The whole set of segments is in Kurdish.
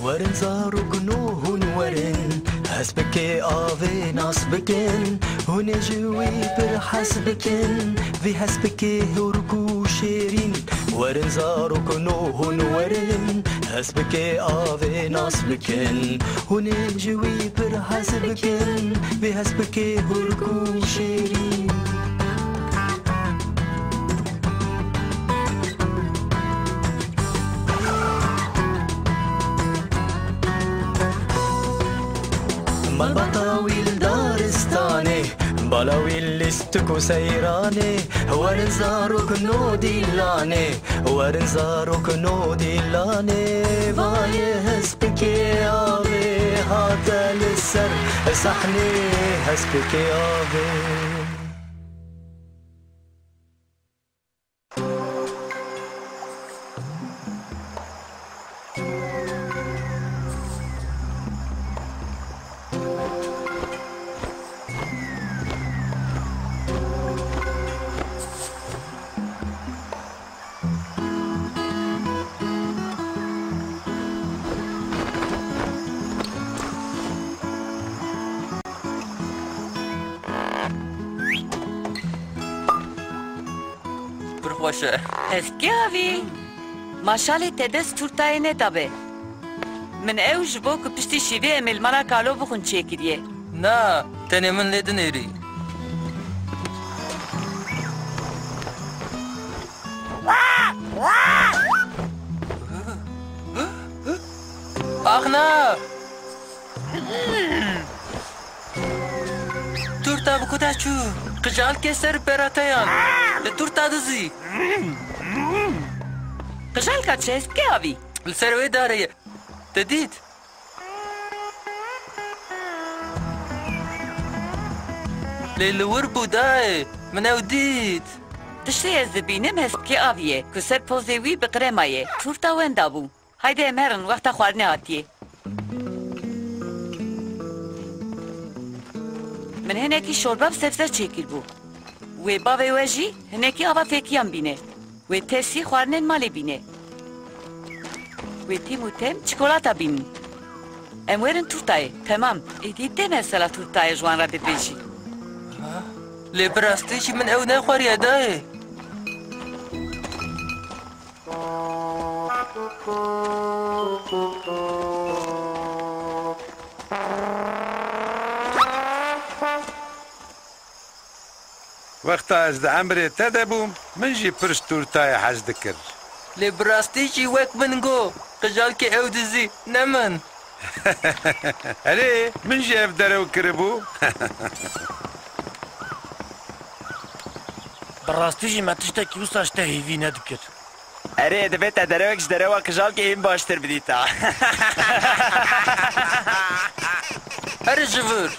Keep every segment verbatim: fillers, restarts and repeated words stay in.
Werin zarokno hûn werin, hespikê avê nas bikin, hûn ê ji wî pir hez bikin, vî hespikê hûrk û şêrîn. Werin zarokno hûn werin, hespikê avê nas bikin, hûn ê ji wî pir hez bikin, vî hespikê hûrk û şêrîn. Malbata wî li daristanê, bala wî lîstik û seyranê, werin zarokno dîlanê, werin zarokno dîlanê, vayê hespikê avê hate li ser sahnê, hespikê avê. Pir xweş e. Hespikê avî. Maşalê te dest tûrtayê neda be. Min ew ji bo ku piştî şîvê em ê li mala kalo bixwin çêkiriye. Na, tenê min lê dinêrî. Ax na! Tûrta bi ku de çû? Qijalkê ser beratayan. Li tûrta dizî. Qijalka çi, hespikê avî? Li ser wê darê ye. Te dît? Lê li wir bû dayê. Min ew dît. Tiştê ez dibînim hespikê avî ye, ku ser pozê wî bi krema ye. Tûrta wenda bû. Haydi em herin, wexta xwarinê hatiye. Min hinekî şorba bi sebze çêkiribû. Wê bavê we jî hinekî ava fêkiyan bîne. Wê tesî xwarinên malê bîne. Wê tim û tem çikolata bînin. Em werin tûrtayê. Temam. Êdî dê mesela tûrtayê ji wan re bibêjî. Lê bi rastî jî min ew nexwariye dayê. Wexta ez di emrê te de bûm, min jî pir ji tûrtayê hez dikir. Lê bi rastî jî wek min got, qijalkê ew dizî ne min. Erê, min jî ev derew kiribû. Bi rastî jî me tiştekî wisa ji te hêvî nedikir. Erê, divê te derewek ji derewa qijalkê hîn baştir bidîta. Here ji vir.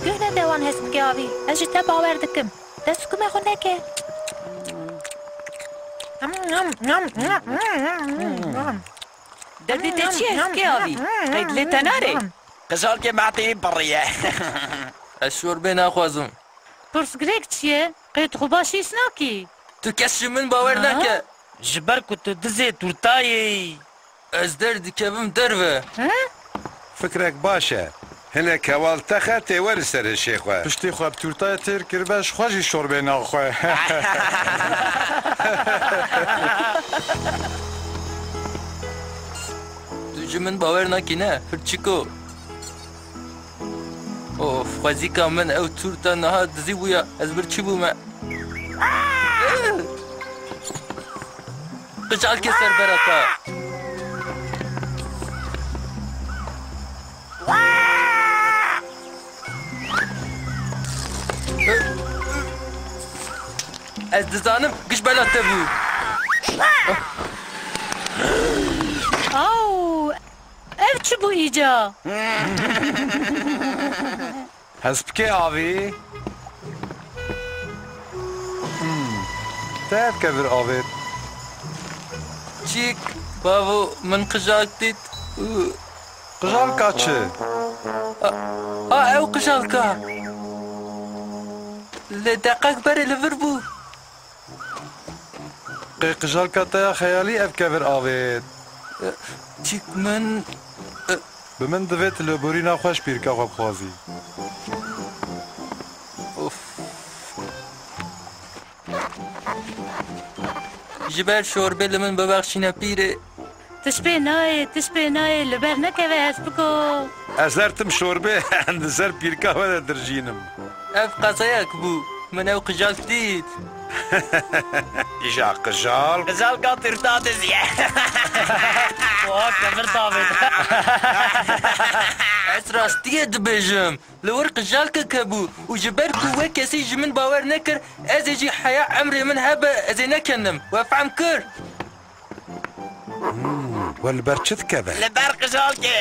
Guh nede wan hespikê avî. Ez ji te bawer dikim. Dest û kumê xwe neke. Derdê te çi ye hespikê avî? Qey dilê te nare? Qijalkê mehtê wî piriye. Ez şorbê naxwazim. Pirsgirêk çi ye? Qey tu xwe baş hîs nakî? Tu kes ji min bawer Ha? nake. Ji ber ku tu dizê tûrtayê yî. Ez derdikevim derve. He? Fikrek baş e. Hinek heval texe tê weri ser hişê xwe. Piştî xwe bi tûrtayê têr kiribe, ji xwe jî şorbê naxwe. Tu ji min bawer nakî ne, pirçiko. Of, xwezîka min ew tûrta niha dizî bûya, ez birçî bûme. Qijalkê serbera ka. Ez dizanim giş bela te bû. Aw! Ev çi bû îca? Hespikê avî. Hmm. Te ev kevir avêt. Çîk, bavo, min qijak dît. Qijalka çi? A, a, ew qijalka. Lê deqek berê li vir bû. Qê qijalka te ya xeyalî ev kevir avêt? Çik min? Bi min divêt li borîna xwe ji pîrka xwe bixwazî. Of. Ji ber şorbê li min bibexşîne pîrê. Tişt pê nayê, tişt pê nayê, li ber nekeve hespiko. Ez her tim şorbê li ser pîrka we de dirjînim. Ev qezayek bû. Min ew qijal dît. Îja qijal. Qijalka tirta diziye. Oha, kevir davêt. Ez rastiyê dibêjim. Li wir qijalkek hebû û ji ber ku we kesî ji min bawer nekir, ez ê jî heya emrê min hebe, ez ê nekenim. We fehm kir? Hmm, we li ber çi dikeve? Li ber qijalkê.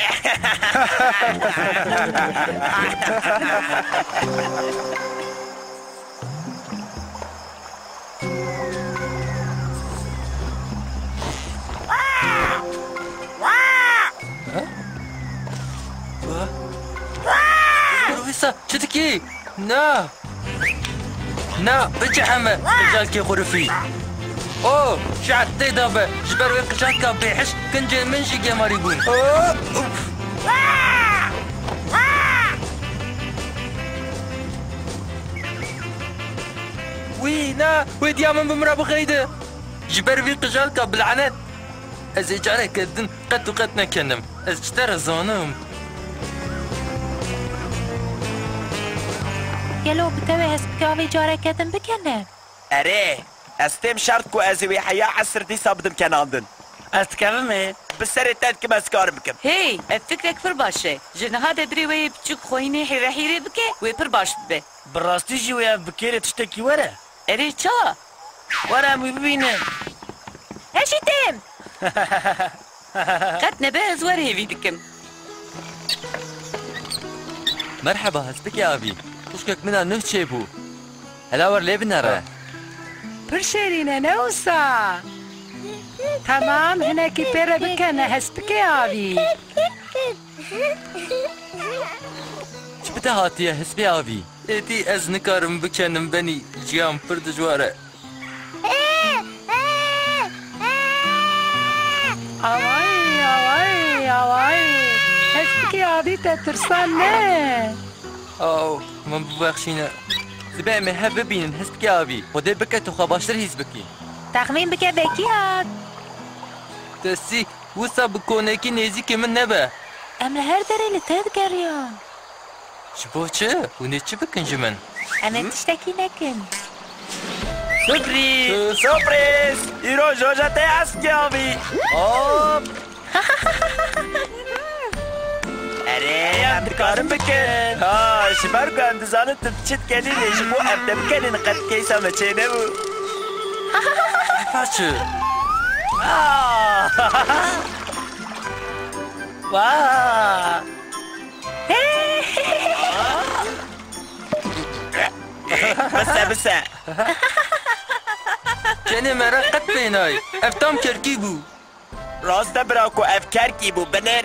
Wisa çi dikî? Na! Na, bice heme qijalkê xurifî. O, şeht tê de be, ji ber wê qijalka bêhiş kincên min jî gemarî bûn. O, uf. Wî, na, wê diya min bi min re bixeyde. Ji ber vî qijalka bilanet, ez ê careke din qet û qet nekenim. Ez ji te re zanim. Gelo bi te wê hespikê avê careke din bikene? Erê, ez têm şert ku ez ê wê heya esir dîsa bidim kenandin. Ez dikevim ê? Bi serê te dikim ez karim bikim. Hey, ev fikrek pir baş e. Ji niha de birê wê yê biçûk xwehînê hîrehîrê bike, wê pir baş bibe. Bi rastî jî wê ev bi kêrê tiştekî were? Erê ça? Were em wî bibînin. Ez jî têm. Qet nebe ez wer hêvî dikim. Merheba, hespikê avî. Xwişkek min a nuh çêbû. Hela wer lê binere. Pir şêrîn e, ne wisa? Temam, hinekî pê re bikene, hespikê avî. Çi bi te hatiye, hespê avî? Êdî ez nikarim bikenim benî, jiyan pir dijwar e. Away, away, away. Hespikê avî te tirsan ne? Aw, min bibexşîne. Dibe em ê hev bibînin, hespikê avî. Xwedê bike tu xwe baştir hîs bikî. Texmîn bike vekî hat. Tesî, wisa bi konekî nêzîkî min nebe. Em li her derê li te digeriyan. Ji bo çi? Hûn ê çi bikin ji min? Em ê tiştekî nekin. Surprîz! Surprîz! Îro roja te, hespikê avî. Hop! Erê, em dikarin bikin. Ha, ji ber ku em dizanin tu çi dikenî, lê ji bo em te bikenîn qet keysa me çênebû. Paçi. Ah! Wah! Bise, bise. Cenê me re qet pê nayê. Ev tam kerkî bû. Rast e bira ku ev kerkî bû, binêr.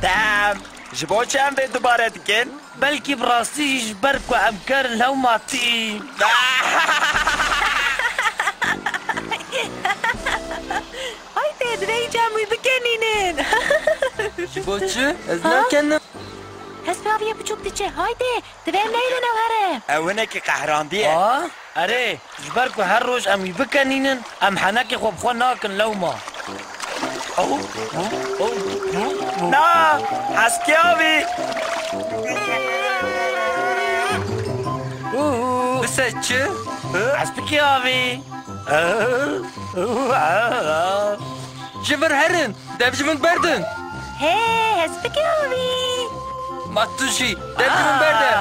Tam. Ji bo çi em vê dubare dikin? Belkî bi rastî jî ji ber ku em ker lewma tî. Haydi, divê îcar wî bikenînin. Ji bo çi? Ez Ha? nakenim. Hespê aviyê biçûk diçe. Haydi, divê em neynin ew here. Ew hinekî qehrandiye. Ha? Erê, ji ber ku her roj em wî bikenînin, em henekê xwe bi xwe nakin lewma. Na, hespikê avî. Bise çi? Hespikê avî. Ji vir herin, dev ji min berdin. Hê, hespikê avî. Ma tu jî, dev ji min berde.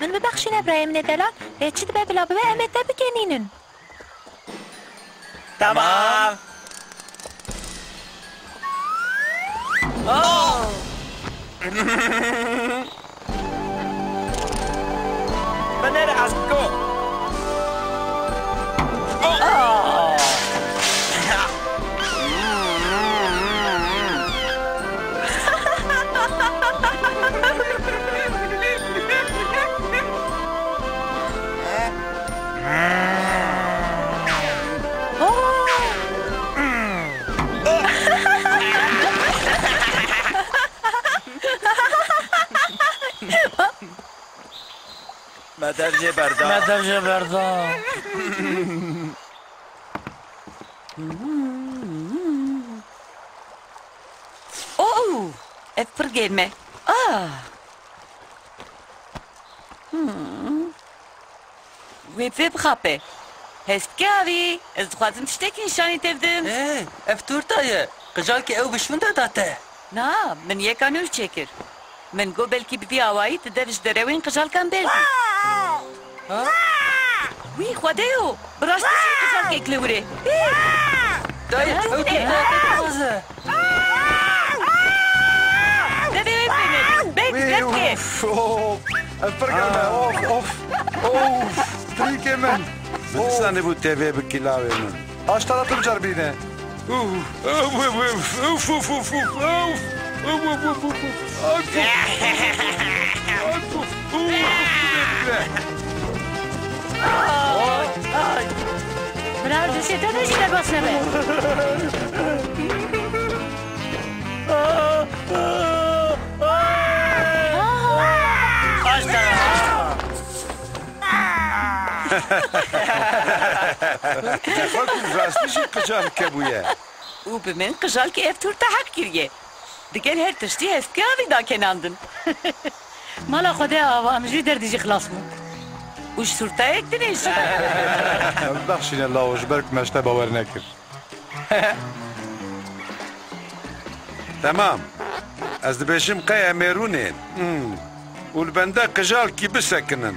Min bibexşîne birayê min ê delal, lê çi dibe bila bibe em ê te bikenînin. Tamam. Oh! Asko. Me dev jê berda. Me dev jê berda. Oh, ev pir germ e. Ah. Hmm. Wê vê bixape. Hespkê avî, ez dixwazim tiştekî nîşanî te bidim. Ê, ev torta ye. Qijalkê ew bi şûnde da te. Na, min yeka nû çêkir. Min got belkî bi vî awayî tu dev ji derewên qijalkan berdî. Ha? Wî Xwedê yo, bi rastî jî qijalkek li wir e. Dayê, ew torta te dixwaze. Devê wê pê nebî. Bek, Wî, bek. Of, of. Ev pir germ e. Of, of. Of. Trîkê min. Min Of. Dîsanî bû tevê bi kilavê min. Aştara tu biceribîne. Uf, uf, uf, uf. Bira, dişê te de jî derbas nebe. Aştara. Xwe ku rastî jî qijalke bûye. Û bi min qijalkê ev turte heq kiriye. Digel her tiştî hespkê avî dakenandin. Mala Xwedê ava, em ji vî derdî jî xilas bûn. Û ji turtayek din ê jî. Em bexşîne lawo, ji ber ku me ji te bawer nekir. Temam. Ez dibêjim qey em ê rûnên. Hmm. Û li bende qijalkî bisekinin.